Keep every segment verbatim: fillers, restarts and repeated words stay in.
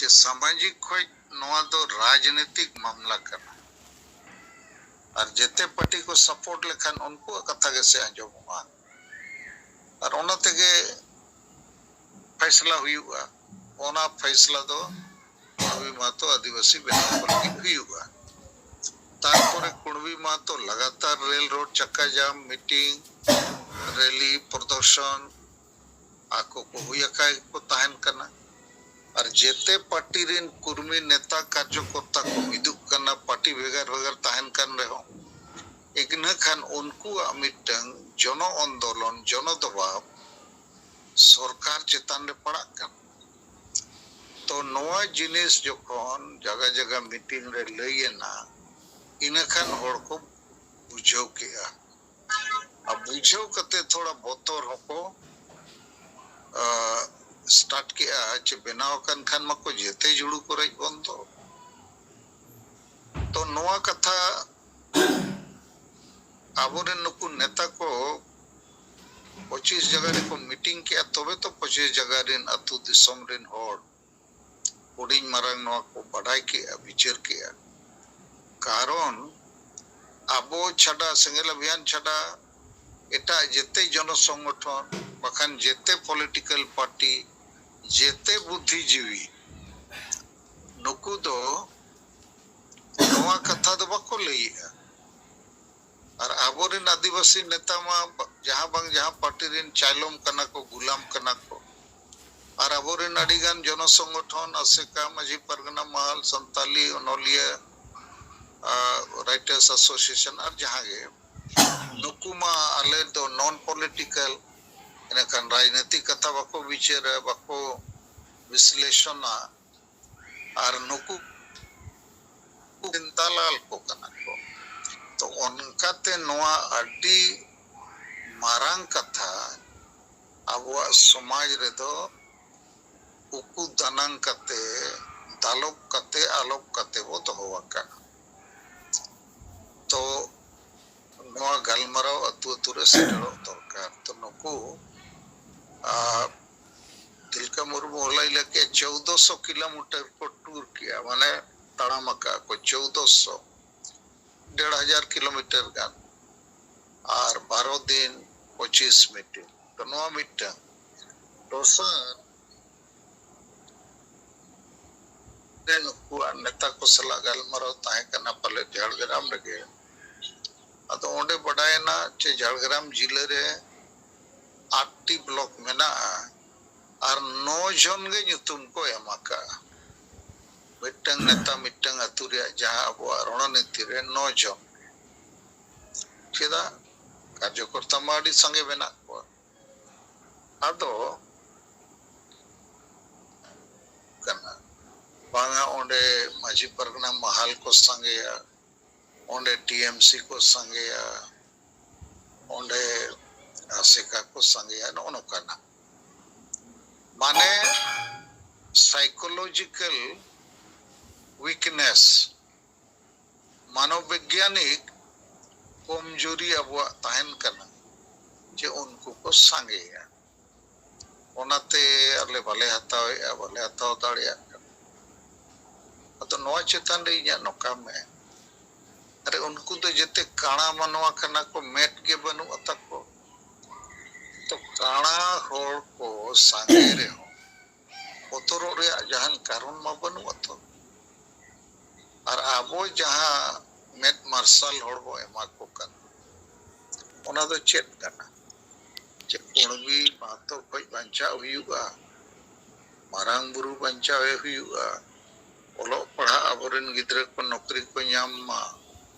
ᱡᱮ ᱥᱟᱢᱟᱡᱤᱠ ᱠᱷᱚᱡ ᱱᱚᱣᱟ ᱫᱚ ᱨᱟᱡᱽᱱᱤᱛᱤᱠ ᱢᱟᱢᱞᱟ ᱠᱟᱱᱟ᱾ ᱟᱨ ᱡᱮᱛᱮ ᱯᱟᱨᱴᱤ ᱠᱚ ᱥᱟᱯᱳᱨᱴ ᱞᱮᱠᱷᱟᱱ ᱩᱱᱠᱩᱣᱟᱜ ᱠᱟᱛᱷᱟ ᱜᱮᱥᱮ ᱟᱸᱡᱚᱢᱚᱜᱼᱟ᱾ ᱟᱨ ᱚᱱᱟ ᱛᱮᱜᱮ ᱯᱷᱟᱭᱥᱞᱟ ᱦᱩᱭᱩᱜᱼᱟ᱾ ᱚᱱᱟ ᱯᱷᱟᱭᱥᱞᱟ ᱫᱚ ᱠᱩᱲᱢᱤ ᱢᱟᱦᱟᱛᱚ ᱟᱹᱫᱤᱵᱟᱹᱥᱤ ᱵᱮᱱᱟᱣ ᱠᱚ ᱞᱟᱹᱜᱤᱫ ᱦᱩᱭᱩᱜᱼᱟ᱾ ᱛᱟᱨᱯᱚᱨᱮ ᱠᱩᱲᱢᱤ ᱢᱟᱦᱟᱛᱚ ᱞᱟᱜᱟᱛᱟᱨ ᱨᱮᱞ ᱨᱳᱰ ᱪᱟᱠᱟ ᱡᱟᱢ, ᱢᱤᱴᱤᱝ, ᱨᱮᱞᱤ, ᱯᱨᱚᱫᱚᱨᱥᱚᱱ ᱟᱠᱚ ᱠᱚ ᱦᱩᱭ ᱟᱠᱟᱫ ᱠᱚ ᱛᱟᱦᱮᱱ ᱠᱟᱱᱟ᱾ ᱟᱨ ᱡᱮᱛᱮ ᱯᱟᱨᱴᱤ ᱨᱮᱱ ᱠᱩᱨᱢᱤ, ᱱᱮᱛᱟ, ᱠᱟᱨᱡᱚᱠᱚᱨᱛᱟ ᱠᱚ ᱢᱤᱫᱩᱜ ᱠᱟᱱᱟ, ᱯᱟᱨᱴᱤ ᱵᱷᱮᱜᱟᱨ ᱵᱷᱮᱜᱟᱨ ᱛᱟᱦᱮᱱ ᱠᱟᱱ ᱨᱮᱦᱚᱸ, ᱤᱱᱟᱹ ᱠᱷᱟᱱ ᱩᱱᱠᱩᱣᱟᱜ ᱢᱤᱫᱴᱟᱝ ᱡᱚᱱᱚ ᱟᱱᱫᱳᱞᱚᱱ, ᱡᱚᱱᱚ ᱫᱚᱵᱟᱵ ᱥᱚᱨᱠᱟᱨ ᱪᱮᱛᱟᱱ ᱨᱮ ᱯᱟᱲᱟᱜ ᱠᱟᱱᱟ᱾ ᱛᱚ ᱱᱚᱣᱟ ᱡᱤᱱᱤᱥ ᱡᱚᱠᱷᱚᱱ ᱡᱟᱭᱜᱟ ᱡᱟᱭᱜᱟ ᱢᱤᱴᱤᱝ ᱨᱮ ᱞᱟᱹᱭ ᱮᱱᱟ, ᱤᱱᱟᱹ ᱠᱷᱟᱱ ᱦᱚᱲ ᱠᱚ ᱵᱩᱡᱷᱟᱹᱣ ᱠᱮᱜᱼᱟ᱾ ᱟᱨ ᱵᱩᱡᱷᱟᱹᱣ ᱠᱟᱛᱮ ᱛᱷᱚᱲᱟ ᱵᱚᱛᱚᱨ ᱦᱚᱸᱠᱚ ᱥᱴᱟᱨᱴ ᱠᱮᱜᱼᱟ, ᱪᱮ ᱵᱮᱱᱟᱣ ᱟᱠᱟᱱ ᱠᱷᱟᱱ ᱢᱟᱠᱚ ᱡᱮᱛᱮ ᱡᱩᱲᱩ ᱠᱚ ᱨᱮᱡ ᱵᱚᱱ ᱫᱚ᱾ ᱛᱚ ᱱᱚᱣᱟ ᱠᱟᱛᱷᱟ ᱟᱵᱚᱨᱮᱱ ᱱᱩᱠᱩ ᱱᱮᱛᱟ ᱠᱚ ᱯᱚᱸᱪᱤᱥ ᱡᱟᱭᱜᱟ ᱨᱮᱠᱚ ᱢᱤᱴᱤᱝ ᱠᱮᱜᱼᱟ, ᱛᱚᱵᱮ ᱛᱚ ᱯᱚᱸᱪᱤᱥ ᱡᱟᱭᱜᱟ ᱨᱮᱱ ᱟᱹᱛᱩ ᱫᱤᱥᱚᱢ ᱨᱮᱱ ᱦᱚᱲ ᱦᱩᱰᱤᱧ ᱢᱟᱨᱟᱝ ᱱᱚᱣᱟ ᱠᱚ ᱵᱟᱰᱟᱭ ᱠᱮᱜᱼᱟ, ᱵᱤᱪᱟᱹᱨ ᱠᱮᱜᱼᱟ᱾ ᱠᱟᱨᱚᱱ ᱟᱵᱚ ᱪᱷᱟᱰᱟ, ᱥᱮᱸᱜᱮᱞ ᱚᱵᱷᱤᱭᱟᱱ ᱪᱷᱟᱰᱟ, ᱮᱴᱟᱜ ᱡᱮᱛᱮ ᱡᱚᱱᱚ ᱥᱚᱝᱜᱚᱴᱷᱚᱱ, ᱵᱟᱠᱷᱟᱱ ᱡᱮᱛᱮ ᱯᱚᱞᱤᱴᱤᱠᱟᱞ ᱯᱟᱨᱴᱤ, ᱡᱮᱛᱮ ᱵᱩᱫᱽᱫᱷᱤᱡᱤᱵᱤ ᱱᱩᱠᱩ ᱫᱚ ᱱᱚᱣᱟ ᱠᱟᱛᱷᱟ ᱫᱚ ᱵᱟᱠᱚ ᱞᱟᱹᱭᱮᱜᱼᱟ᱾ ᱟᱨ ᱟᱵᱚᱨᱮᱱ ᱟᱹᱫᱤᱵᱟᱹᱥᱤ ᱱᱮᱛᱟ ᱢᱟ ᱡᱟᱦᱟᱸ ᱵᱟᱝ ᱡᱟᱦᱟᱸ ᱯᱟᱨᱴᱤ ᱨᱮᱱ ᱪᱟᱭᱞᱚᱢ ᱠᱟᱱᱟ ᱠᱚ, ᱜᱩᱞᱟᱢ ᱠᱟᱱᱟ ᱠᱚ᱾ ᱟᱨ ᱟᱵᱚᱨᱮᱱ ᱟᱹᱰᱤᱜᱟᱱ ᱡᱚᱱᱚ ᱥᱚᱝᱜᱚᱴᱷᱚᱱ, ᱟᱥᱮᱠᱟ, ᱢᱟᱹᱡᱷᱤ ᱯᱟᱨᱜᱟᱱᱟ ᱢᱟᱦᱟᱞ, ᱥᱟᱱᱛᱟᱞᱤ ᱚᱱᱚᱞᱤᱭᱟᱹ, ᱟᱨ ᱨᱟᱭᱴᱟᱨᱥ ᱮᱥᱳᱥᱤᱭᱮᱥᱚᱱ ᱟᱨ ᱡᱟᱦᱟᱸ ᱜᱮ, ᱱᱩᱠᱩ ᱢᱟ ᱟᱞᱮ ᱫᱚ ᱱᱚᱱ ᱯᱚᱞᱤᱴᱤᱠᱟᱞ, ᱤᱱᱟᱹᱠᱷᱟᱱ ᱨᱟᱡᱽᱱᱤᱛᱤᱠ ᱠᱟᱛᱷᱟ ᱵᱟᱠᱚ ᱵᱤᱪᱟᱹᱨᱟ, ᱵᱟᱠᱚ ᱵᱤᱥᱞᱮᱥᱚᱱᱟ᱾ ᱟᱨ ᱱᱩᱠᱩ ᱫᱟᱞᱟᱞ ᱠᱚ ᱠᱟᱱᱟ ᱠᱚ᱾ ᱛᱚ ᱚᱱᱠᱟᱛᱮ ᱱᱚᱣᱟ ᱟᱹᱰᱤ ᱢᱟᱨᱟᱝ ᱠᱟᱛᱷᱟ ᱟᱵᱚᱣᱟᱜ ᱥᱚᱢᱟᱡᱽ ᱨᱮᱫᱚ ᱩᱠᱩ ᱫᱟᱱᱟᱝ ᱠᱟᱛᱮ, ᱫᱟᱞᱚᱵ ᱠᱟᱛᱮ, ᱟᱞᱚᱵ ᱠᱟᱛᱮ ᱵᱚ ᱫᱚᱦᱚ ᱟᱠᱟᱫᱼᱟ᱾ ᱛᱚ ᱱᱚᱣᱟ ᱜᱟᱞᱢᱟᱨᱟᱣ ᱟᱹᱛᱩ ᱟᱹᱛᱩ ᱨᱮ ᱥᱮᱴᱮᱨᱚᱜ ᱫᱚᱨᱠᱟᱨ᱾ ᱛᱚ ᱱᱩᱠᱩ, ᱟᱨ ᱛᱤᱞᱠᱟᱹ ᱢᱩᱨᱢᱩ ᱦᱚᱞᱟᱭ ᱞᱟᱹᱭ ᱠᱮᱫ, ᱪᱳᱫᱚᱥᱚ ᱠᱤᱞᱳᱢᱤᱴᱟᱨ ᱠᱚ ᱴᱩᱨ ᱠᱮᱜᱼᱟ, ᱢᱟᱱᱮ ᱛᱟᱲᱟᱢ ᱟᱠᱟᱫ ᱠᱚ ᱪᱳᱫᱚᱥᱚ, ᱰᱮᱲ ᱦᱟᱡᱟᱨ ᱠᱤᱞᱳᱢᱤᱴᱟᱨ ᱜᱟᱱ᱾ ᱟᱨ ᱵᱟᱨᱚ ᱫᱤᱱ ᱯᱚᱸᱪᱤᱥ ᱢᱤᱴᱤᱝ᱾ ᱛᱚ ᱱᱚᱣᱟ ᱢᱤᱫᱴᱟᱝ᱾ ᱫᱚᱥᱟᱨ ᱨᱮ ᱱᱩᱠᱩᱣᱟᱜ ᱱᱮᱛᱟ ᱠᱚ ᱥᱟᱞᱟᱜ ᱜᱟᱞᱢᱟᱨᱟᱣ ᱛᱟᱦᱮᱸ ᱠᱟᱱᱟ ᱯᱟᱞᱮ ᱡᱷᱟᱲᱜᱨᱟᱢ ᱨᱮᱜᱮ᱾ ᱟᱫᱚ ᱚᱸᱰᱮ ᱵᱟᱰᱟᱭᱮᱱᱟ ᱪᱮ ᱡᱷᱟᱲᱜᱨᱟᱢ ᱡᱤᱞᱟᱹ ᱨᱮ ᱟᱴᱴᱤ ᱵᱞᱚᱠ ᱢᱮᱱᱟᱜᱼᱟ ᱟᱨ ᱱᱚ ᱡᱚᱱ ᱜᱮ ᱧᱩᱛᱩᱢ ᱠᱚ ᱮᱢ ᱟᱠᱟᱫᱼᱟ᱾ ᱢᱤᱫᱴᱟᱝ ᱱᱮᱛᱟ ᱢᱤᱫᱴᱟᱝ ᱟᱹᱛᱩ ᱨᱮᱭᱟᱜ ᱡᱟᱦᱟᱸ ᱟᱵᱚᱣᱟᱜ ᱨᱚᱬᱱᱤᱛᱤ ᱨᱮ ᱱᱚ ᱡᱚᱱ᱾ ᱪᱮᱫᱟᱜ? ᱠᱟᱨᱡᱚᱠᱚᱨᱛᱟ ᱢᱟ ᱟᱹᱰᱤ ᱥᱟᱸᱜᱮ ᱢᱮᱱᱟᱜ ᱠᱚᱣᱟ᱾ ᱟᱫᱚ ᱠᱟᱱᱟ ᱵᱟᱝᱟ, ᱚᱸᱰᱮ ᱢᱟᱹᱡᱷᱤ ᱯᱟᱨᱜᱟᱱᱟ ᱢᱟᱦᱟᱞ ᱠᱚ ᱥᱟᱸᱜᱮᱭᱟ, ᱚᱸᱰᱮ ᱴᱤ ᱮᱢ ᱥᱤ ᱠᱚ ᱥᱟᱸᱜᱮᱭᱟ, ᱚᱸᱰᱮ ᱟᱥᱮᱠᱟ ᱠᱚ ᱥᱟᱸᱜᱮᱭᱟ, ᱱᱚᱜᱼᱚ ᱱᱚᱝᱠᱟᱱᱟᱜ᱾ ᱢᱟᱱᱮ psychological weakness, ᱢᱟᱱᱚᱵᱤᱜᱽᱜᱟᱱᱤᱠ ᱠᱚᱢᱡᱩᱨᱤ ᱟᱵᱚᱣᱟᱜ ᱛᱟᱦᱮᱱ ᱠᱟᱱᱟ ᱡᱮ ᱩᱱᱠᱩ ᱠᱚ ᱥᱟᱸᱜᱮᱭᱟ, ᱚᱱᱟᱛᱮ ᱟᱞᱮ ᱵᱟᱞᱮ ᱦᱟᱛᱟᱣᱮᱫᱼᱟ, ᱵᱟᱞᱮ ᱦᱟᱛᱟᱣ ᱫᱟᱲᱮᱭᱟᱜ ᱠᱟᱱᱟ᱾ ᱟᱫᱚ ᱱᱚᱣᱟ ᱪᱮᱛᱟᱱ ᱨᱮ ᱤᱧᱟᱹᱜ ᱱᱚᱝᱠᱟ ᱢᱮᱱ, ᱟᱨᱮ ᱩᱱᱠᱩ ᱫᱚ ᱡᱮᱛᱮ ᱠᱟᱬᱟ ᱢᱟᱱᱣᱟ ᱠᱟᱱᱟ ᱠᱚ, ᱢᱮᱫ ᱜᱮ ᱵᱟᱹᱱᱩᱜ ᱛᱟᱠᱚ᱾ ᱛᱚ ᱠᱟᱬᱟ ᱦᱚᱲ ᱠᱚ ᱥᱟᱸᱜᱮ ᱨᱮᱦᱚᱸ ᱵᱚᱛᱚᱨᱚᱜ ᱨᱮᱭᱟᱜ ᱡᱟᱦᱟᱱ ᱠᱟᱨᱚᱱ ᱢᱟ ᱵᱟᱹᱱᱩᱜ ᱟᱛᱚ᱾ ᱟᱨ ᱟᱵᱚ ᱡᱟᱦᱟᱸ ᱢᱮᱫ ᱢᱟᱨᱥᱟᱞ ᱦᱚᱲ ᱵᱚ ᱮᱢᱟ ᱠᱚ ᱠᱟᱱᱟ, ᱚᱱᱟ ᱫᱚ ᱪᱮᱫ ᱠᱟᱱᱟ? ᱪᱮᱫ ᱠᱩᱬᱵᱤ ᱢᱟᱦᱟᱛᱚ ᱠᱷᱚᱡ ᱵᱟᱧᱪᱟᱣ ᱦᱩᱭᱩᱜᱼᱟ? ᱢᱟᱨᱟᱝ ᱵᱩᱨᱩ ᱵᱟᱧᱪᱟᱣ ᱮ ᱦᱩᱭᱩᱜᱼᱟ? ᱚᱞᱚᱜ ᱯᱟᱲᱦᱟᱜ ᱟᱵᱚᱨᱮᱱ ᱜᱤᱫᱽᱨᱟᱹ ᱠᱚ ᱱᱚᱠᱨᱤ ᱠᱚ ᱧᱟᱢ ᱢᱟ,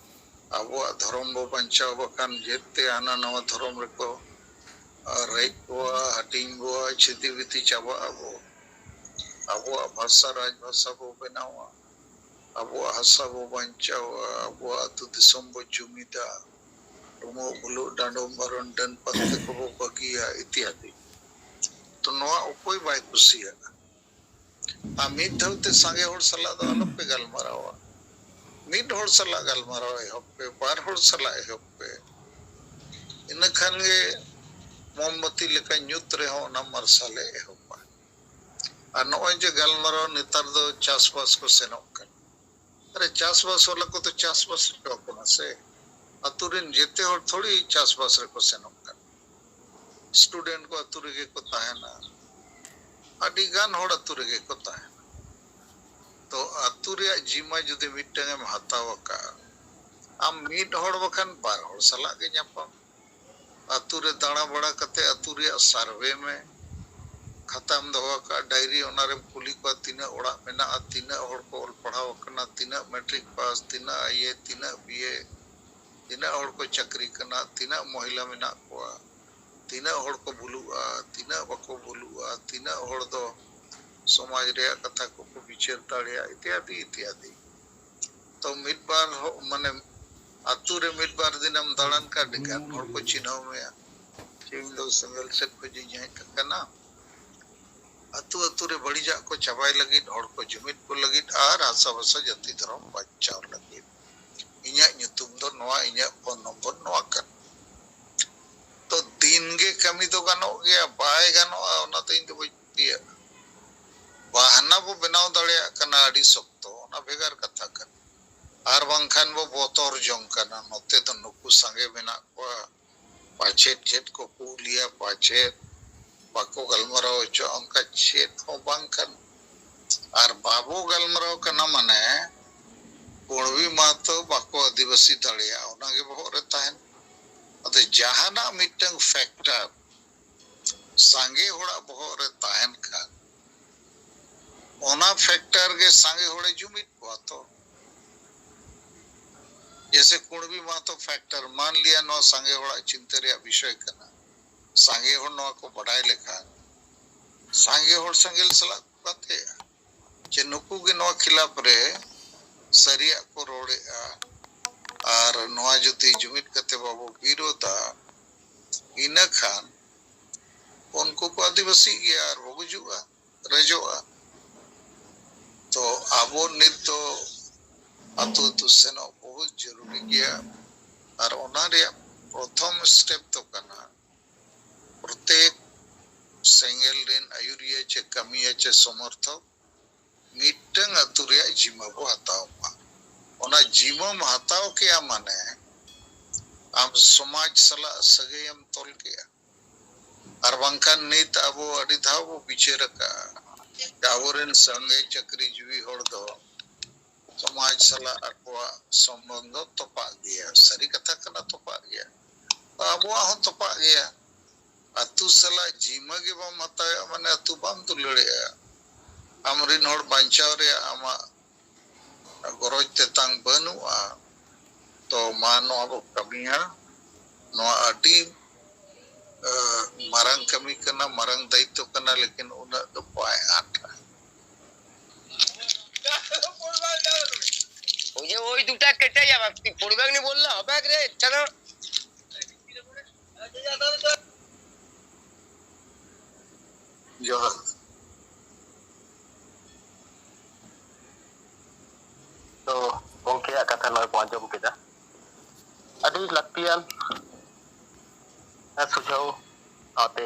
ᱟᱵᱚᱣᱟᱜ ᱫᱷᱚᱨᱚᱢ ᱵᱚ ᱵᱟᱧᱪᱟᱣ, ᱵᱟᱠᱷᱟᱱ ᱡᱮᱛᱮ ᱦᱟᱱᱟ ᱱᱟᱣᱟ ᱫᱷᱚᱨᱚᱢ ᱨᱮᱠᱚ ᱨᱮᱡ ᱵᱚᱣᱟ, ᱦᱟᱹᱴᱤᱧ ᱵᱚᱣᱟ, ᱪᱷᱤᱛᱤ ᱵᱤᱛᱤ ᱪᱟᱵᱟᱜ ᱟᱵᱚ᱾ ᱟᱵᱚᱣᱟᱜ ᱵᱷᱟᱥᱟ ᱨᱟᱡᱽ ᱵᱷᱟᱥᱟ ᱵᱚ ᱵᱮᱱᱟᱣᱟ, ᱟᱵᱚᱣᱟᱜ ᱦᱟᱥᱟ ᱵᱚ ᱵᱟᱧᱪᱟᱣᱟ, ᱟᱵᱚᱣᱟᱜ ᱟᱹᱛᱩ ᱫᱤᱥᱚᱢ ᱵᱚ ᱡᱩᱢᱤᱫᱟ, ᱰᱩᱢᱩᱜ ᱵᱩᱞᱩᱜ ᱰᱟᱸᱰᱚᱢ ᱵᱟᱨᱚᱱ ᱰᱟᱹᱱ ᱯᱟᱱᱛᱮ ᱠᱚᱵᱚ ᱵᱟᱹᱜᱤᱭᱟ ᱤᱛᱤᱭᱟᱫᱤ᱾ ᱛᱚ ᱱᱚᱣᱟ ᱚᱠᱚᱭ ᱵᱟᱭ ᱠᱩᱥᱤᱭᱟᱜᱼᱟ? ᱟᱨ ᱢᱤᱫ ᱫᱷᱟᱣ ᱛᱮ ᱥᱟᱸᱜᱮ ᱦᱚᱲ ᱥᱟᱞᱟᱜ ᱫᱚ ᱟᱞᱚᱯᱮ ᱜᱟᱞᱢᱟᱨᱟᱣᱟ᱾ ᱢᱤᱫ ᱦᱚᱲ ᱥᱟᱞᱟᱜ ᱜᱟᱞᱢᱟᱨᱟᱣ ᱮᱦᱚᱵ ᱯᱮ, ᱵᱟᱨ ᱦᱚᱲ ᱥᱟᱞᱟᱜ ᱮᱦᱚᱵ ᱯᱮ᱾ ᱤᱱᱟᱹ ᱠᱷᱟᱱ ᱜᱮ ᱢᱳᱢᱵᱟᱛᱤ ᱞᱮᱠᱟ ᱧᱩᱛ ᱨᱮᱦᱚᱸ ᱚᱱᱟ ᱢᱟᱨᱥᱟᱞᱮ ᱮᱦᱚᱵᱟ᱾ ᱟᱨ ᱱᱚᱜᱼᱚᱭ ᱡᱮ ᱜᱟᱞᱢᱟᱨᱟᱣ ᱱᱮᱛᱟᱨ ᱫᱚ ᱪᱟᱥᱵᱟᱥ ᱠᱚ ᱥᱮᱱᱚᱜ ᱠᱟᱱᱟ, ᱟᱨᱮ ᱪᱟᱥᱵᱟᱥ ᱵᱟᱞᱟ ᱠᱚᱫᱚ ᱪᱟᱥᱵᱟᱥ ᱦᱚᱪᱚ ᱟᱠᱚ ᱢᱟ ᱥᱮ᱾ ᱟᱛᱳ ᱨᱮᱱ ᱡᱮᱛᱮ ᱦᱚᱲ ᱛᱷᱚᱲᱤ ᱪᱟᱥᱵᱟᱥ ᱨᱮᱠᱚ ᱥᱮᱱᱚᱜ ᱠᱟᱱᱟ᱾ ᱥᱴᱩᱰᱮᱱᱴ ᱠᱚ ᱟᱛᱳ ᱨᱮᱜᱮ ᱠᱚ ᱛᱟᱦᱮᱱᱟ, ᱟᱹᱰᱤ ᱜᱟᱱ ᱦᱚᱲ ᱟᱛᱳ ᱨᱮᱜᱮ ᱠᱚ ᱛᱟᱦᱮᱱᱟ᱾ ᱛᱚ ᱟᱛᱳ ᱨᱮᱭᱟᱜ ᱡᱤᱢᱟ ᱡᱩᱫᱤ ᱢᱤᱫᱴᱟᱝ ᱮᱢ ᱦᱟᱛᱟᱣ ᱟᱠᱟᱫᱼᱟ, ᱟᱢ ᱢᱤᱫ ᱦᱚᱲ ᱵᱟᱠᱷᱟᱱ ᱵᱟᱨ ᱦᱚᱲ ᱥᱟᱞᱟᱜ ᱜᱮ ᱧᱟᱯᱟᱢ᱾ ᱟᱛᱳ ᱨᱮ ᱫᱟᱬᱟ ᱵᱟᱲᱟ ᱠᱟᱛᱮ ᱟᱛᱳ ᱨᱮᱭᱟᱜ ᱥᱟᱨᱵᱷᱮ ᱢᱮ, ᱠᱷᱟᱛᱟᱢ ᱫᱚᱦᱚ ᱟᱠᱟᱫᱼᱟ, ᱰᱟᱭᱨᱤ, ᱚᱱᱟᱨᱮᱢ ᱠᱩᱞᱤ ᱠᱚᱣᱟ ᱛᱤᱱᱟᱹᱜ ᱚᱲᱟᱜ ᱢᱮᱱᱟᱜᱼᱟ, ᱛᱤᱱᱟᱹᱜ ᱦᱚᱲ ᱠᱚ ᱚᱞ ᱯᱟᱲᱦᱟᱣ ᱟᱠᱟᱱᱟ, ᱛᱤᱱᱟᱹᱜ ᱢᱮᱴᱨᱤᱠ ᱯᱟᱥ, ᱛᱤᱱᱟᱹᱜ ᱟᱭᱮ, ᱛᱤᱱᱟᱹᱜ ᱵᱤᱭᱮ, ᱛᱤᱱᱟᱹᱜ ᱦᱚᱲ ᱠᱚ ᱪᱟᱹᱠᱨᱤ ᱠᱟᱱᱟ, ᱛᱤᱱᱟᱹᱜ ᱢᱚᱦᱤᱞᱟ ᱢᱮᱱᱟᱜ ᱠᱚᱣᱟ, ᱛᱤᱱᱟᱹᱜ ᱦᱚᱲ ᱠᱚ ᱵᱷᱩᱞᱩᱜᱼᱟ, ᱛᱤᱱᱟᱹᱜ ᱵᱟᱠᱚ ᱵᱷᱩᱞᱩᱜᱼᱟ, ᱛᱤᱱᱟᱹᱜ ᱦᱚᱲ ᱫᱚ ᱥᱚᱢᱟᱡᱽ ᱨᱮᱭᱟᱜ ᱠᱟᱛᱷᱟ ᱠᱚᱠᱚ ᱵᱤᱪᱟᱹᱨ ᱫᱟᱲᱮᱭᱟᱜᱼᱟ, ᱤᱛᱭᱟᱫᱤ ᱤᱛᱭᱟᱫᱤ᱾ ᱛᱚ ᱢᱤᱫ ᱵᱟᱨ ᱦᱚ-, ᱢᱟᱱᱮ ᱟᱛᱳ ᱨᱮ ᱢᱤᱫ ᱵᱟᱨ ᱫᱤᱱᱮᱢ ᱫᱟᱬᱟᱱ ᱠᱷᱟᱱ ᱟᱹᱰᱤ ᱜᱟᱱ ᱦᱚᱲ ᱠᱚ ᱪᱤᱱᱦᱟᱹᱣ ᱢᱮᱭᱟ, ᱪᱮ ᱤᱧ ᱫᱚ ᱥᱮᱸᱜᱮᱞ ᱥᱮᱫ ᱠᱷᱚᱱᱤᱧ ᱦᱮᱡ ᱟᱠᱟᱱᱟ᱾ ᱟᱛᱳ ᱟᱛᱳ ᱨᱮ ᱵᱟᱹᱲᱤᱡᱟᱜ ᱠᱚ ᱪᱟᱵᱟᱭ ᱞᱟᱹᱜᱤᱫ, ᱦᱚᱲ ᱠᱚ ᱡᱩᱢᱤᱫ ᱠᱚ ᱞᱟᱹᱜᱤᱫ ᱟᱨ ᱦᱟᱥᱟ ᱵᱷᱟᱥᱟ ᱡᱟᱹᱛᱤ ᱫᱷᱚᱨᱚᱢ ᱵᱟᱧᱪᱟᱣ ᱞᱟᱹᱜᱤᱫ᱾ ᱤᱧᱟᱹᱜ ᱧᱩᱛᱩᱢ ᱫᱚ ᱱᱚᱣᱟ, ᱤᱧᱟᱹᱜ ᱯᱷᱳᱱ ᱱᱚᱢᱵᱚᱨ ᱱᱚᱣᱟ ᱠᱟᱱᱟ᱾ ᱛᱚ ᱫᱤᱱ ᱜᱮ ᱠᱟᱹᱢᱤ ᱫᱚ ᱜᱟᱱᱚᱜ ᱜᱮᱭᱟ, ᱵᱟᱭ ᱜᱟᱱᱚᱜᱼᱟ ᱚᱱᱟ ᱫᱚ ᱤᱧ ᱫᱚ ᱵᱟᱹᱧ ᱯᱟᱹᱛᱭᱟᱹᱜᱼᱟ᱾ ᱵᱟᱦᱱᱟ ᱵᱚ ᱵᱮᱱᱟᱣ ᱫᱟᱲᱮᱭᱟᱜ ᱠᱟᱱᱟ ᱟᱹᱰᱤ ᱥᱚᱠᱛᱚ, ᱚᱱᱟ ᱵᱷᱮᱜᱟᱨ ᱠᱟᱛᱷᱟ ᱠᱟᱱᱟ᱾ ᱟᱨ ᱵᱟᱝᱠᱷᱟᱱ ᱵᱚ ᱵᱚᱛᱚᱨ ᱡᱚᱝ ᱠᱟᱱᱟ, ᱱᱚᱛᱮ ᱫᱚ ᱱᱩᱠᱩ ᱥᱟᱸᱜᱮ ᱢᱮᱱᱟᱜ ᱠᱚᱣᱟ, ᱯᱟᱪᱮᱫ ᱪᱮᱫ ᱠᱚ ᱠᱩᱞᱤᱭᱟ, ᱯᱟᱪᱮᱫ ᱵᱟᱠᱚ ᱜᱟᱞᱢᱟᱨᱟᱣ ᱦᱚᱪᱚᱜᱼᱟ, ᱚᱱᱠᱟ ᱪᱮᱫ ᱦᱚᱸ ᱵᱟᱝ ᱠᱟᱱᱟ᱾ ᱟᱨ ᱵᱟᱵᱚ ᱜᱟᱞᱢᱟᱨᱟᱣ ᱠᱟᱱᱟ ᱢᱟᱱᱮ ᱠᱩᱬᱵᱤ ᱢᱟᱦᱟᱛᱚ ᱵᱟᱠᱚ ᱟᱹᱫᱤᱵᱟᱹᱥᱤ ᱫᱟᱲᱮᱭᱟᱜᱼᱟ, ᱚᱱᱟᱜᱮ ᱵᱚᱦᱚᱜ ᱨᱮ ᱛᱟᱦᱮᱱ᱾ ᱟᱫᱚ ᱡᱟᱦᱟᱱᱟᱜ ᱢᱤᱫᱴᱟᱝ ᱯᱷᱮᱠᱴᱟᱨ ᱥᱟᱸᱜᱮ ᱦᱚᱲᱟᱜ ᱵᱚᱦᱚᱜ ᱨᱮ ᱛᱟᱦᱮᱱ ᱠᱷᱟᱱ, ᱚᱱᱟ ᱯᱷᱮᱠᱴᱟᱨ ᱜᱮ ᱥᱟᱸᱜᱮ ᱦᱚᱲᱮ ᱡᱩᱢᱤᱫ ᱠᱚᱣᱟ ᱛᱚ᱾ ᱡᱮᱥᱮ ᱠᱩᱬᱵᱤ ᱢᱟᱦᱟᱛᱚ ᱯᱷᱮᱠᱴᱟᱨ, ᱢᱟᱱ ᱞᱤᱭᱟ ᱱᱚᱣᱟ ᱥᱟᱸᱜᱮ ᱦᱚᱲᱟᱜ ᱪᱤᱱᱛᱟᱹ ᱨᱮᱭᱟᱜ ᱵᱤᱥᱚᱭ ᱠᱟᱱᱟ, ᱥᱟᱸᱜᱮ ᱦᱚᱲ ᱱᱚᱣᱟ ᱠᱚ ᱵᱟᱰᱟᱭ ᱞᱮᱠᱷᱟᱱ ᱥᱟᱸᱜᱮ ᱦᱚᱲ ᱥᱮᱸᱜᱮᱞ ᱥᱟᱞᱟᱜ ᱠᱚ ᱠᱟᱛᱷᱮᱜᱼᱟ, ᱡᱮ ᱱᱩᱠᱩ ᱜᱮ ᱱᱚᱣᱟ ᱠᱷᱤᱞᱟᱯ ᱨᱮ ᱥᱟᱹᱨᱤᱭᱟᱜ ᱠᱚ ᱨᱚᱲᱮᱜᱼᱟ, ᱟᱨ ᱱᱚᱣᱟ ᱡᱩᱫᱤ ᱡᱩᱢᱤᱫ ᱠᱟᱛᱮ ᱵᱟᱵᱚ ᱵᱤᱨᱳᱫᱟ, ᱤᱱᱟᱹ ᱠᱷᱟᱱ ᱩᱱᱠᱩ ᱠᱚ ᱟᱹᱫᱤᱵᱟᱹᱥᱤᱜ ᱜᱮᱭᱟ ᱟᱨ ᱵᱚ ᱜᱩᱡᱩᱜᱼᱟ, ᱨᱮᱡᱚᱜᱼᱟ᱾ ᱛᱚ ᱟᱵᱚ ᱱᱤᱛ ᱫᱚ ᱟᱹᱛᱩ ᱟᱹᱛᱩ ᱥᱮᱱᱚᱜ ᱵᱚᱦᱩᱛ ᱡᱚᱨᱩᱨᱤ ᱜᱮᱭᱟ, ᱟᱨ ᱚᱱᱟ ᱨᱮᱭᱟᱜ ᱯᱨᱚᱛᱷᱚᱢ ᱥᱴᱮᱯ ᱫᱚ ᱠᱟᱱᱟ ᱯᱨᱚᱛᱮᱠ ᱥᱮᱸᱜᱮᱞ ᱨᱮᱱ ᱟᱹᱭᱩᱨᱤᱭᱟᱹ ᱪᱮ ᱠᱟᱹᱢᱤᱭᱟᱹ ᱪᱮ ᱥᱚᱢᱚᱨᱛᱷᱚᱠ ᱢᱤᱫᱴᱟᱝ ᱟᱹᱛᱩ ᱨᱮᱭᱟᱜ ᱡᱤᱢᱟᱹ ᱵᱚ ᱦᱟᱛᱟᱣ ᱢᱟ᱾ ᱚᱱᱟ ᱡᱤᱢᱟᱹᱢ ᱦᱟᱛᱟᱣ ᱠᱮᱜᱼᱟ ᱢᱟᱱᱮ ᱟᱢ ᱥᱚᱢᱟᱡᱽ ᱥᱟᱞᱟᱜ ᱥᱟᱹᱜᱟᱹᱭᱮᱢ ᱛᱚᱞ ᱠᱮᱜᱼᱟ᱾ ᱟᱨ ᱵᱟᱝᱠᱷᱟᱱ ᱱᱤᱛ ᱟᱵᱚ ᱟᱹᱰᱤ ᱫᱷᱟᱣ ᱵᱚ ᱵᱤᱪᱟᱹᱨ ᱟᱠᱟᱜᱼᱟ ᱡᱮ ᱟᱵᱚᱨᱮᱱ ᱥᱟᱸᱜᱮ ᱪᱟᱹᱠᱨᱤ ᱡᱤᱵᱤ ᱦᱚᱲ ᱫᱚ ᱥᱚᱢᱟᱡᱽ ᱥᱟᱞᱟᱜ ᱟᱠᱚᱣᱟᱜ ᱥᱚᱢᱵᱚᱱᱫᱷᱚ ᱛᱚᱯᱟᱜ ᱜᱮᱭᱟ᱾ ᱥᱟᱹᱨᱤ ᱠᱟᱛᱷᱟ ᱠᱟᱱᱟ, ᱛᱚᱯᱟᱜ ᱜᱮᱭᱟ᱾ ᱟᱵᱚᱣᱟᱜ ᱦᱚᱸ ᱛᱚᱯᱟᱜ ᱜᱮᱭᱟ᱾ ᱟᱹᱛᱩ ᱥᱟᱞᱟᱜ ᱡᱤᱢᱟᱹ ᱜᱮ ᱵᱟᱢ ᱦᱟᱛᱟᱣᱮᱜᱼᱟ, ᱢᱟᱱᱮ ᱟᱹᱛᱩ ᱵᱟᱢ ᱫᱩᱞᱟᱹᱲᱮᱜᱼᱟ᱾ ᱟᱢᱨᱤᱱ ᱦᱚᱲ ᱵᱟᱧᱪᱟᱣ ᱨᱮᱭᱟᱜ ᱟᱢᱟᱜ ᱜᱚᱨᱚᱡᱽ ᱛᱮᱛᱟᱝ ᱵᱟᱹᱱᱩᱜᱼᱟ᱾ ᱛᱚ ᱢᱟ ᱱᱚᱣᱟ ᱵᱚ ᱠᱟᱹᱢᱤᱭᱟ᱾ ᱱᱚᱣᱟ ᱟᱹᱰᱤ ᱢᱟᱨᱟᱝ ᱠᱟᱹᱢᱤ ᱠᱟᱱᱟ, ᱢᱟᱨᱟᱝ ᱫᱟᱭᱤᱛᱛᱚ ᱠᱟᱱᱟ, ᱞᱮᱠᱤᱱ ᱩᱱᱟᱹᱜ ᱫᱚ ᱵᱟᱭ ᱟᱸᱴᱟ᱾ ওই যে ওই দুটা কেটে যাবে, তুই পড়বে নি বললে হবে রে? চলো। ᱡᱚᱦᱟᱨ᱾ ᱛᱚ ᱜᱚᱢᱠᱮᱭᱟᱜ ᱠᱟᱛᱷᱟ ᱱᱚᱜᱼᱚᱭ ᱵᱚᱱ ᱟᱸᱡᱚᱢ ᱠᱮᱫᱟ᱾ ᱟᱹᱰᱤ ᱞᱟᱹᱠᱛᱤᱭᱟᱱ ᱥᱩᱡᱷᱟᱹᱣ ᱥᱟᱶᱛᱮ